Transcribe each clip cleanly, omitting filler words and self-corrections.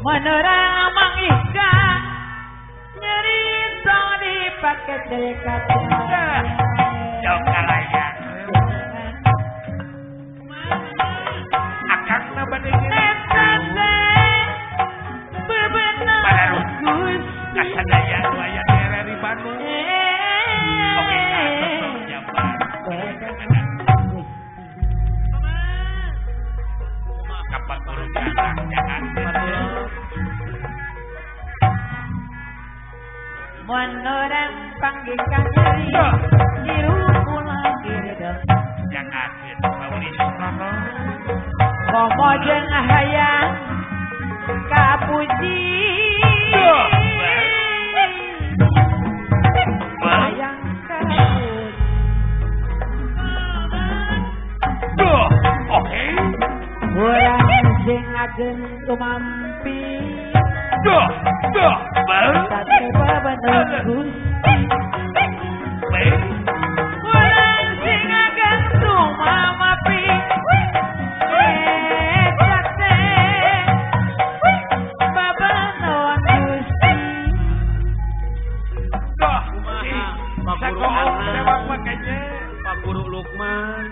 Menerang mangika nyerita dipake celekat. Jokalaya. Akang na bade bebenah Gusti. Kasadaya nu aya di RRI Bandung. Oke, ka Jabar. Kapan guru jahat Menorang panggilkan nyeri Nyiru pulang girideng Jangan Paulis Nono Komo jeung hayang kapuji Hayang kapuji Oke Urang sing ageng tumampi Duh, duh, Sate bebener Gusti Urang sing ageng tumampi Sate bebener Gusti Duh, Pak Guru Anak, Pak Guru Lukman.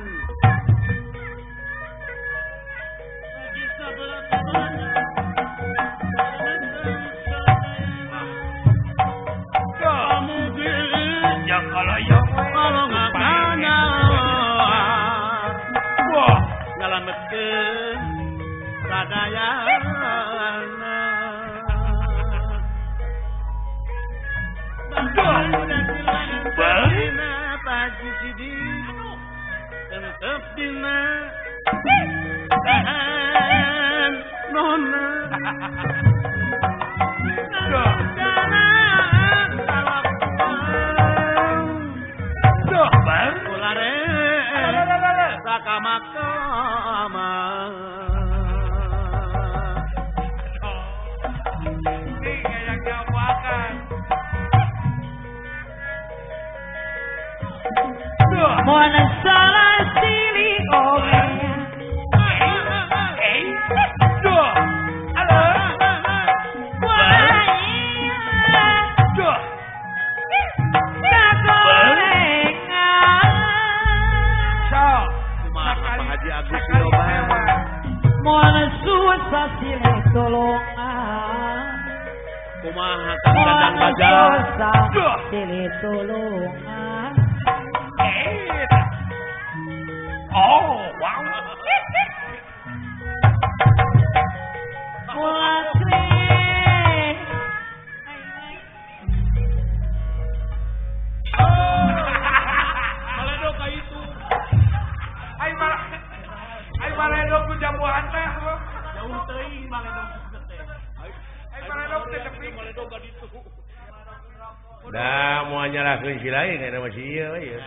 Dah mau nyalahkeun si lain eta mah si ieu ieu.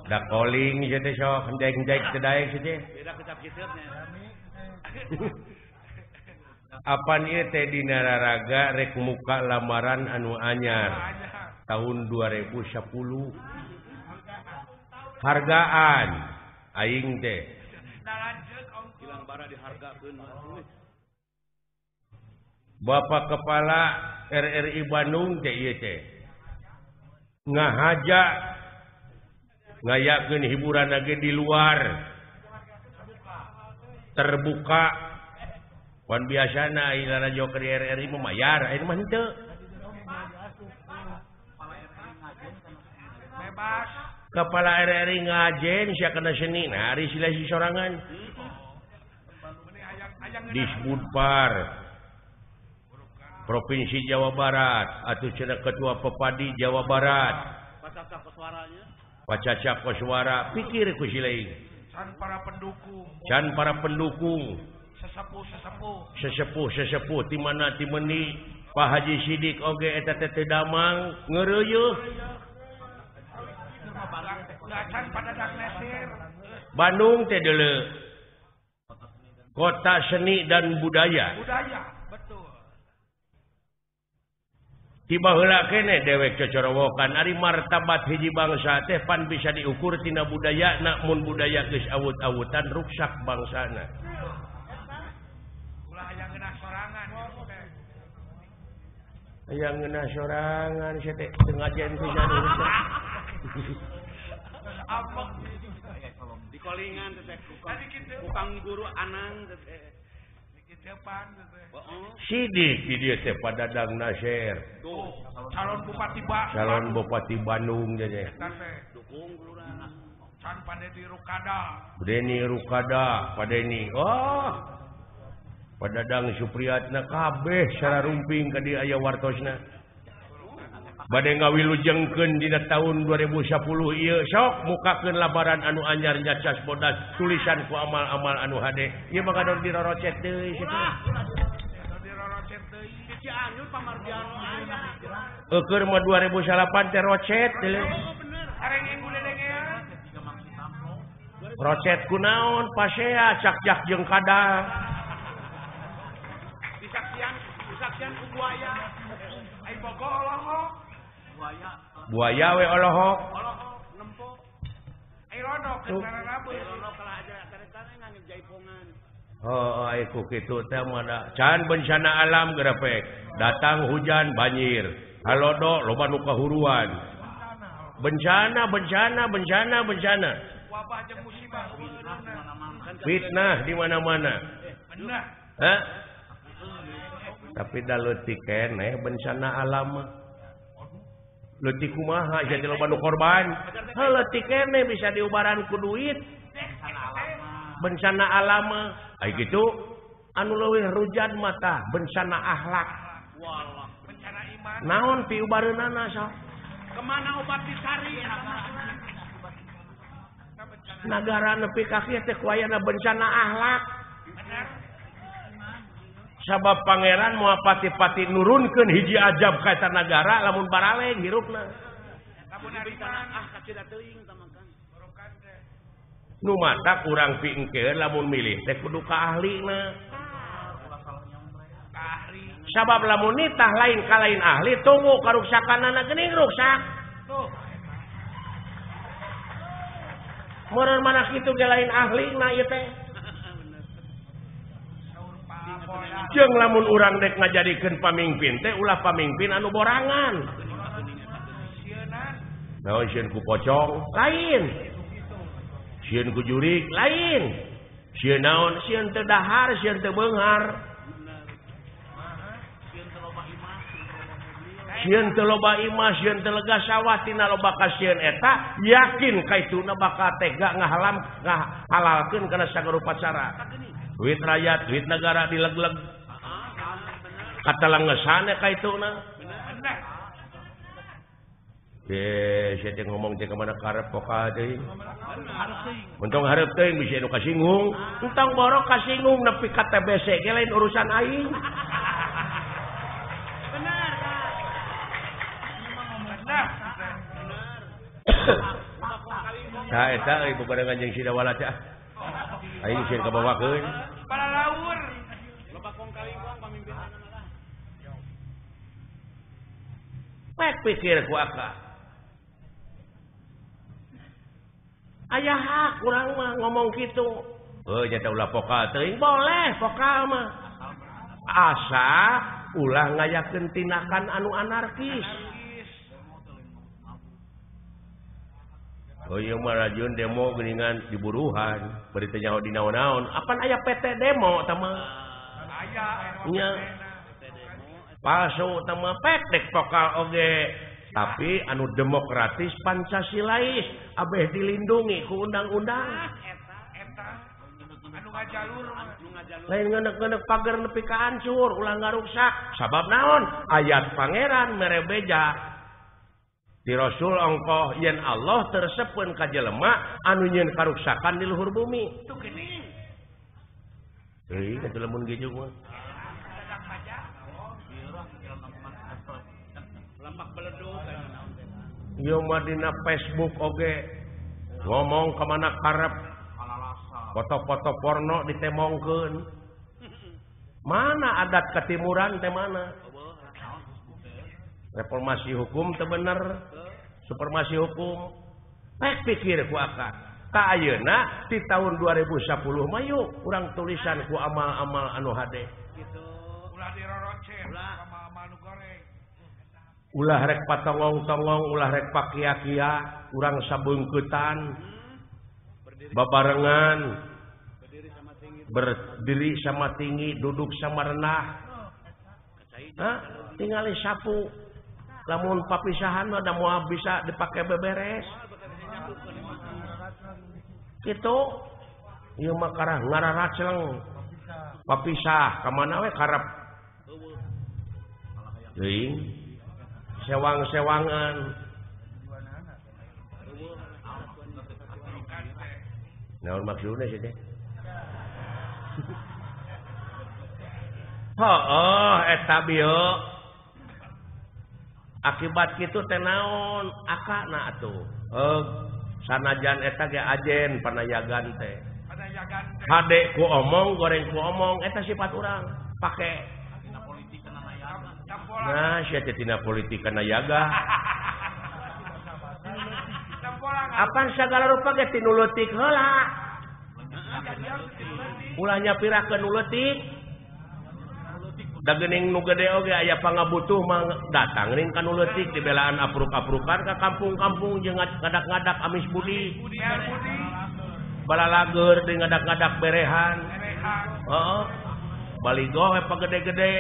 Da calling ieu teh sok hendaik-hendaik teu daek ieu teh. Beda kecap kiseutnya. Apan ieu teh dina raraga rek muka lamaran anu anyar tahun 2010. Hargaan aing teh. Hilang bara dihargakeun. Bapak Kepala RRI Bandung teh ieu teh ngahaja ngayakeun hiburan lagi di luar terbuka wan biasana aya lalajo ke RRI mah mayar aya mah henteu bebas. Kepala RRI ngajen sia kana seni nah ari sila si sorangan Disbudpar Provinsi Jawa Barat atau cenah Ketua Pepadi Jawa Barat Pacaca Koswara pikir ku si lain can para pendukung can para pendukung sesepuh sesepuh sesepuh sesepuh ti mana ti meuni Pak Haji Sidik oge eta teh teu damang ngeureuyeuh Bandung teh deuleu kota seni dan budaya. Budaya, betul. Tiba heula keneh dewek cocorowokan ari martabat hiji bangsa teh pan bisa diukur tina budayana mun budaya geus awut-awutan ruksak bangsana. Ulah hayang ngeunah sorangan teh. Hayang ngeunah sorangan sia teh teu ngajen pisan urang. Di kolingan teh kukang guru Anang teh. Sidik di dieu teh Padadang Nasir. Tuh, calon bupati calon bupati Bandung teh. Dukung kelurahan. Can Padeni Rukada. Deni Rukada, Padeni. Oh. Padadang Supriyatna kabeh sararumping ka dieu aya wartosna. Bade ngawilujengkeun dina tahun 2010 ieu sok mukakeun labaran anu anyar nyacas bodas tulisan ku amal-amal anu hade. Ieu mah kadon dirorocet deui situ. Dirorocet deui. Cianjur pamardiano aya. Eukeun mah 2008 teh rocet deui. Bener. Areng guledengean. Rocet kunaon pasea cak-cak jeung kadal. Disaksian, disaksian ku buaya. Ai bogo olohok. Buaya. Buaya we olohok. Olohok nempo. Ai rodok keur rabu. Rodok kalah aja karetana ngangge jaipongan. Oh, ai ku kitu teh mah can bencana alam gerepek. Datang hujan banjir. Halodo loba nu kahuruan. Bencana, bencana, bencana, bencana. Wabah jeung musibah fitnah di mana-mana. Benar. Hah? Tapi da leutik keneh bencana alam mah. Leutik kumaha jadi loba nu korban. Heuh leutik keneh bisa diubaran ku duit. Bencana alam mah. Ai kitu anu leuwih rujad mah tah bencana akhlak. Walah, bencana iman. Naon piubareunana sok? Kemana obat dicari? Nagara nepi ka kieu teh ku ayana bencana akhlak. Bener. Sabab pangeran moal pati-pati nurunkeun hiji ajab ka eta nagara lamun baraleng hirupna. Lamun bencana ah kacida teuing tah makan. Borokan teh. Nu matak urang piengkeun lamun milih teh kudu ka ahlina. Ka ahli. Sabab lamun nitah lain ka lain ahli tunggu karuksakanana geuning ruksak. Tuh. Meureun mana kitu ge lain ahlina ieu teh. Jeung lamun urang dek ngajadikeun pamingpin teh ulah pamingpin anu borangan. Naon sieun ku pocong? Lain. Sieun ku jurig? Lain. Sieun naon? Sieun teu dahar, sieun teu beunghar. Sieun teu loba imah, sieun teu lega sawah tina loba kasieun eta, yakin kaituna bakal tega ngahalam ngahalalkeun kana sagarupa cara. Duit rakyat, duit negara dileg-leg. Kata langesane kaituna. Saya teh ngomong teh ka mana karep pokal teuing. Untung hareup teuing bisi anu kasinggung. Entong borok kasinggung nepi ka TBC ge lain urusan aing. Benar. Benar. Tah eta euy bebarengan jeung Sidawala teh. Aing sieun kabawakeun. Palalaur. Loba kong kalingkong pamimpinna mah. Pek pikir ku akak. Aya hak urang mah ngomong kitu. Heuh nya teh ulah pokal teuing boleh pokal mah. Asa ulah ngayakeun tindakan anu anarkis. Oh ieu mah rajun demo geuningan diburuhan, bari teu nyaho di naon-naon. Apan aya PT demo tah mah? Aya nya. Palsu tah mah pek dek pokal oge. Tapi anu demokratis Pancasilais abeh dilindungi ku undang-undang. Eta anu ngajalur, lain ngenek-ngenek pagar nepi ka hancur, ulah ngaruksak. Sabab naon? Ayat pangeran mere beja. Di Rasul ongkoh yen Allah tersepeun ka jelema anu nyeun karuksakan di luhur bumi. Tuh geuning. Euy, atuh lamun gejuk mah. Ieu mah dina Facebook oge ngomong ka mana karep. Foto-foto porno ditemongkeun. Mana adat ketimuran teh mana? Reformasi hukum teu bener, supremasi hukum. Pek pikir ku akak. Ka ayeuna di tahun 2010 mah yuk urang tulisan ku amal-amal anu hade. Gitu. Ulah dirorocen amal-amal nu goreng. Ulah rek patongong-tongong, ulah rek pakia-kia, urang sabeungkeutan. Babarengan. Berdiri sama tinggi, duduk sama rendah. Hah? Tingali sapu. Lamun papisahan mah da moal bisa dipake beberes. Kitu ieu mah karah ngararacleng. Papisah ka mana we karep. Teuing sewang-sewangan. Naon maksudna sih teh? Heuh eta bieu. Akibat kitu teh naon akana atuh. Sanajan eta ge ajen panayagan teh. Hade ku omong, goreng ku omong, eta sifat urang pake. Nah, sia teh tina politik kana yaga. Apan sagala rupa ge ti nu leutik heula. Ulah nyapirakeun nu leutik. Da geuning nu gede oge aya pangabutuh mah datang ring ka nu leutik dibelaan apruk-aprukan ka kampung-kampung jeung ngadak-ngadak amis budi. Balalageur deui ngadak-ngadak berehan. Heeh. Baligo we pagede-gede.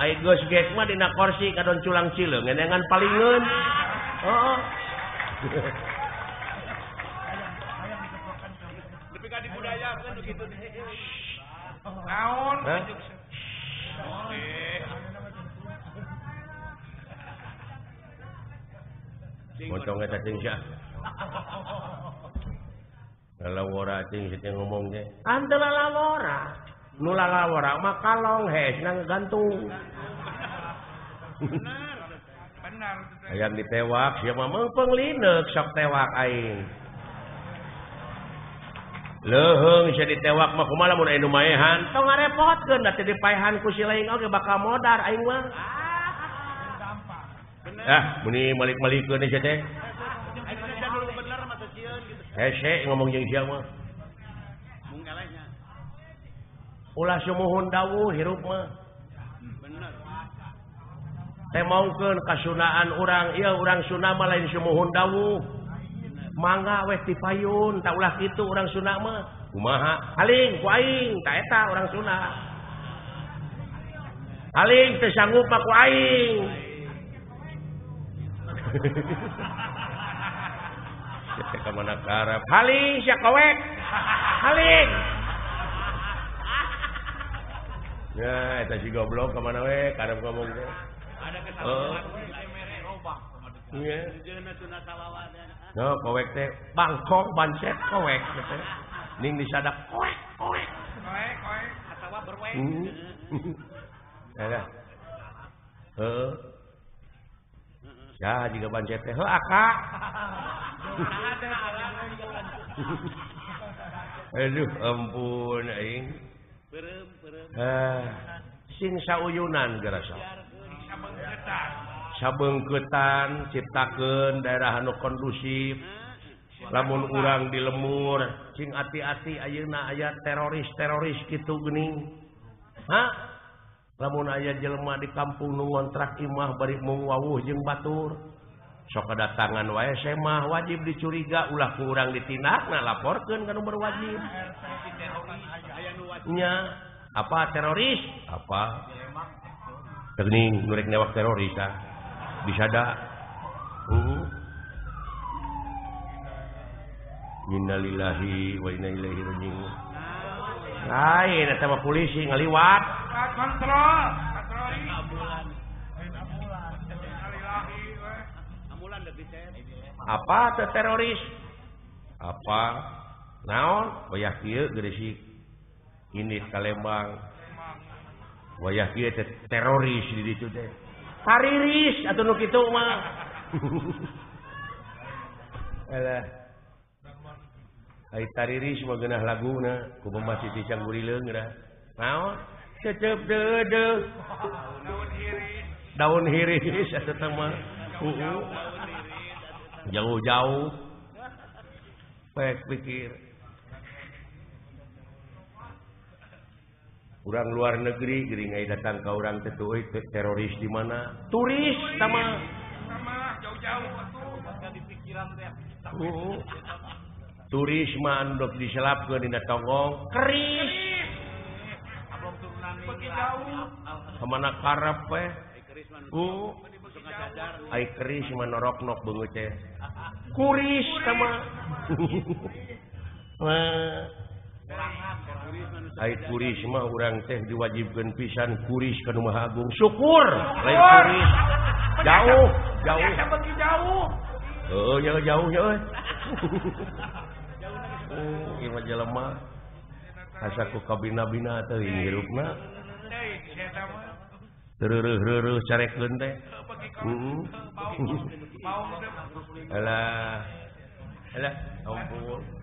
Ai geus gek mah dina korsi kadon culang cileung ngenengan palingeun. Heeh. Nepi ka dibudayakeun nu kitu teh. Naon? Montong eta cing sia. Lalawora cing sia ngomong teh. Hanteu lalawora. Nu lalawora mah kalong hesna ngagantung. Bener. Bener. Hayang ditewak sia mah meungpeung lineuk sok tewak aing. Leuheung sia ditewak mah kumaha lamun aya nu maehan. Tong ngarepotkeun da teu dipaehan ku si lain oge bakal modar aing mah. Ah, muni malik-malikeun sia teh. Hese ngomong jeung sia mah. Ulah sumuhun dawuh hirup mah. Teh maungkeun kasunaan urang, ieu urang Sunda mah lain sumuhun dawuh. Mangga weh tipayun, tak ulah kitu urang Sunda mah. Kumaha? Haling ku aing, ta eta urang Sunda. Haling teu sanggup mah ku aing. Sia ka mana karep? Haling sia kowek. Haling. Ya, eta si goblok ka mana we karep ngomong teh. Ada kesalahan mere robah Iya. No, kowek teh bangkong bancet kowek teh. Ning disadak kowek kowek. Kowek kowek atawa berwek. Heeh. Heeh. Ya jiga bancet teh heuh aka. Aduh ampun aing. Beureum beureum. Sing sauyunan geura sok. Sabeungkeutan ciptakeun daerah anu kondusif. Lamun urang di lemur cing ati-ati ayeuna aya teroris-teroris kitu geuning. Hah? Lamun aya jelema di kampung nu ngontrak imah bari mung wawuh jeung batur. Sok kedatangan wae semah wajib dicuriga ulah ku urang ditindakna laporkeun ka nu berwajib. Nya, apa teroris? Apa? Geuning nu rek newak teroris ah. Bisa da. Innalillahi wa inna ilaihi raji'un. Lain eta mah polisi ngaliwat. Kontrol, patroli. Apa teh teroris? Apa? Naon? Wayah kieu Gresik. Ini ka Lembang. Wayah kieu teh teroris di ditu teh. Tariris atuh nu kitu mah. Alah. Ai tariris mah geunah laguna ku Mama Siti Canggurileung geura. Naon? Cecep deudeuh. Daun hiris eta mah. Jauh-jauh. Pek pikir. Urang luar negeri geuning aya datang ka urang teh euy teroris di mana? Turis sama. Sama jauh-jauh atuh di pikiran teh. Turis mah anu dok diselapkeun dina tonggong, keris. Beuki jauh. Kamana karep we? Ai keris mah noroknok beungeut teh. Kuris sama. Ai kuris mah urang teh diwajibkeun pisan kuris ka nu Maha Agung. Syukur lain kuris. Jauh, jauh. Beuki jauh. Heuh, nya jauh nya euy. Ieu mah jelema asa ku kabina-bina teuing hirupna. Reureuh-reureuh carekeun teh. Alah. Alah, ampun.